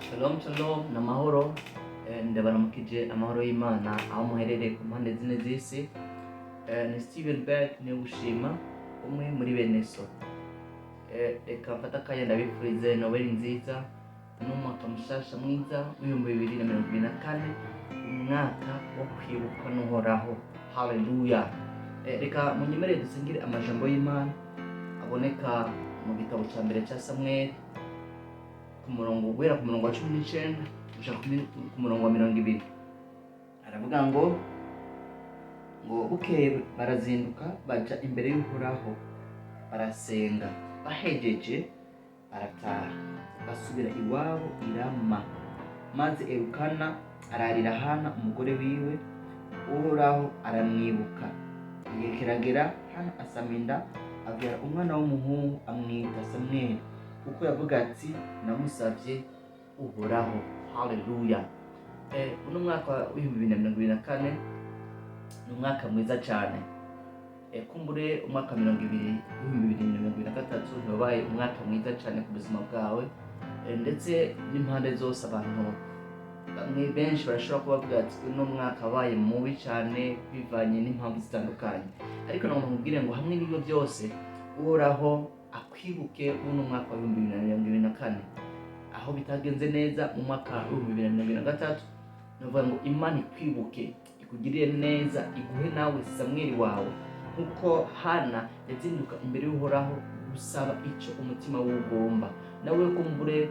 Shalom shalom, ni amahoro. Ndabaramukije amahoro y'Imana aho muherereye ku mpande zine z'isi. Ni Steven Berg Niyogushima, umwe muri bene so. Reka mfate akanya ndabifurize Noweli nziza n'umwaka mushasha mwiza w'2024, umwaka wo kwibukwa n'Uhoraho. Haleluya! Reka munyemerere dusengere amajambo y'Imana aboneka mu gitabo ca mbere ca Samweli, ku murongo, guhera ku murongo wa 19 gushika ku murongo wa 20. Aravuga ngo bukeye barazinduka, baja imbere y'Uhoraho, barasenga. Bahejeje barataha, basubira iwabo i Rama. Maze Elukana ararira Hana umugore wiwe, Uhoraho aramwibuka. Igihe kiragera, Hana asama inda, abyara umwana w'umuhungu, amwita Samweli, kuko yavuga ati: "Namusavye Uhoraho." Haleluya! Uno mwaka w'2024 ni umwaka mwiza cyane. Kumbure umwaka mirongo ibiri w'2023 ntiwabaye umwaka mwiza cyane ku buzima bwawe, ndetse n'impande zose abantu bamwe benshi barashobora kuba bavuga ati uno mwaka wabaye mubi cyane bivanye n'impamvu zitandukanye. Ariko nagomba nkubwire ngo hamwe n'ibyo byose, Uhoraho akwibuke uno mwaka wa 2024. Aho bitagenze neza mu mwaka w'2023, navuga ngo Imana ikwibuke, ikugirire neza, iguhe nawe Samweli wawe, nkuko Hana yazinduka imbere y'Uhoraho gusaba icyo umutima we ugomba. Nawe kumbure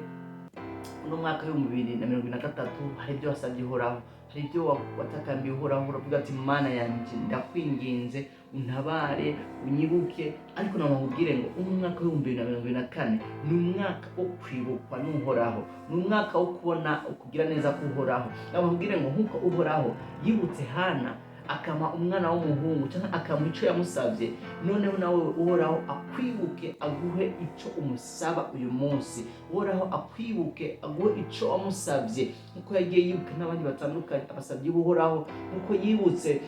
uno mwaka w'2023 hari ibyo wasabye Uhoraho, hari ibyo watakambiye Uhoraho, uravuga ati: "Mana yanjye, ndakwinginze untabare, unyibuke." Ariko namubwire ngo uno mwaka w'2024 ni umwaka wo kwibukwa n'Uhoraho, ni umwaka wo kubona ukugira neza k'Uhoraho. Namubwire ngo nk'uko Uhoraho yibutse Hana akama umwana w'umuhungu cyangwa akamuha icyo yamusabye, noneho nawe Uhoraho akwibuke, aguhe icyo umusaba uyu munsi. Uhoraho akwibuke, aguhe icyo wamusabye, nk'uko yagiye yibuka n'abandi batandukanye abasabye Uhoraho, nk'uko yibutse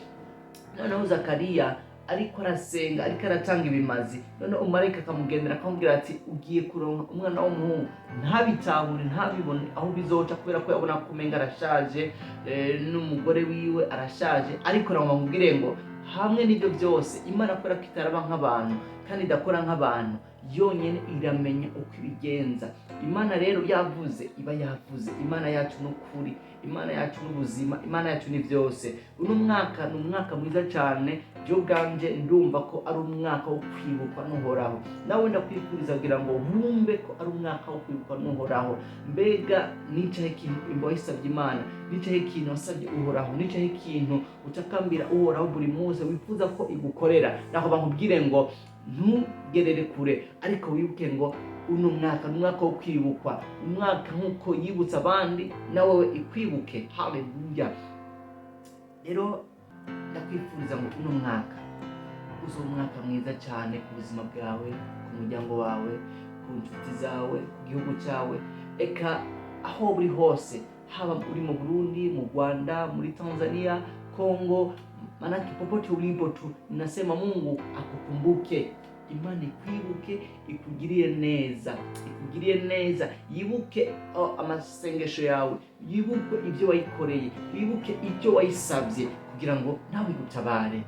noneho Zakariya ariko arasenga, ariko aratanga ibimazi, noneho umumarayika akamugendera akamubwira ati: "Ugiye kuronka umwana w'umuhungu." Ntabitahure, ntabibone aho bizoca, kubera ko yabona ko umenga arashaje, n'umugore wiwe arashaje. Ariko namubwire ngo hamwe n'ibyo byose, Imana kubera ko itaraba nk'abantu kandi idakora nk'abantu, yonyine iramenya uko ibigenza. Imana rero yavuze iba yavuze. Imana yacu ni ukuri, Imana yacu ni ubuzima, Imana yacu ni byose. Uno mwaka ni umwaka mwiza cyane. Byo ubwanje ndumva ko ari umwaka wo kwibukwa n'Uhoraho. Nawe ndakwifuriza kugira ngo wumve ko ari umwaka wo kwibukwa n'Uhoraho. Mbega nicaye ikintu wasabye Imana? Nicaye ikintu wasabye Uhoraho? Nicaye ikintu utakambira Uhoraho buri munsi, wifuza ko igukorera? Naho bakubwire ngo ntugerere kure, ariko wibuke ngo uno mwaka ni umwaka wo kwibukwa, umwaka nk'uko yibutse abandi nawe ikwibuke. Haleluya! Rero ndakwifuriza ngo uno mwaka uze umwaka mwiza cyane ku buzima bwawe, ku muryango wawe, ku nshuti zawe, ku gihugu cyawe, eka aho uri hose, haba uri mu Burundi, mu Rwanda, muri Tanzania, Congo, manake popote ulipo tu nasema Mungu akukumbuke. Imana ikwibuke, ikugirire neza, ikugirire neza, yibuke, oh, amasengesho yawe, yibuke ibyo wayikoreye, wibuke ibyo wayisabye kugira ngo nawe igutabare.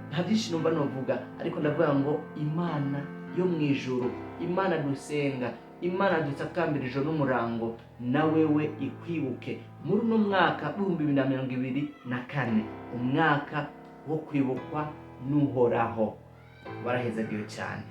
Nta byinshi numva novuga, ariko ndavuga ngo Imana yo mu ijuru, Imana dusenga, Imana dutakambira ijoro n'umurango, na wewe ikwibuke muri uno mwaka w'2024, umwaka wo kwibukwa n'Uhoraho. Warahezagiwe cyane.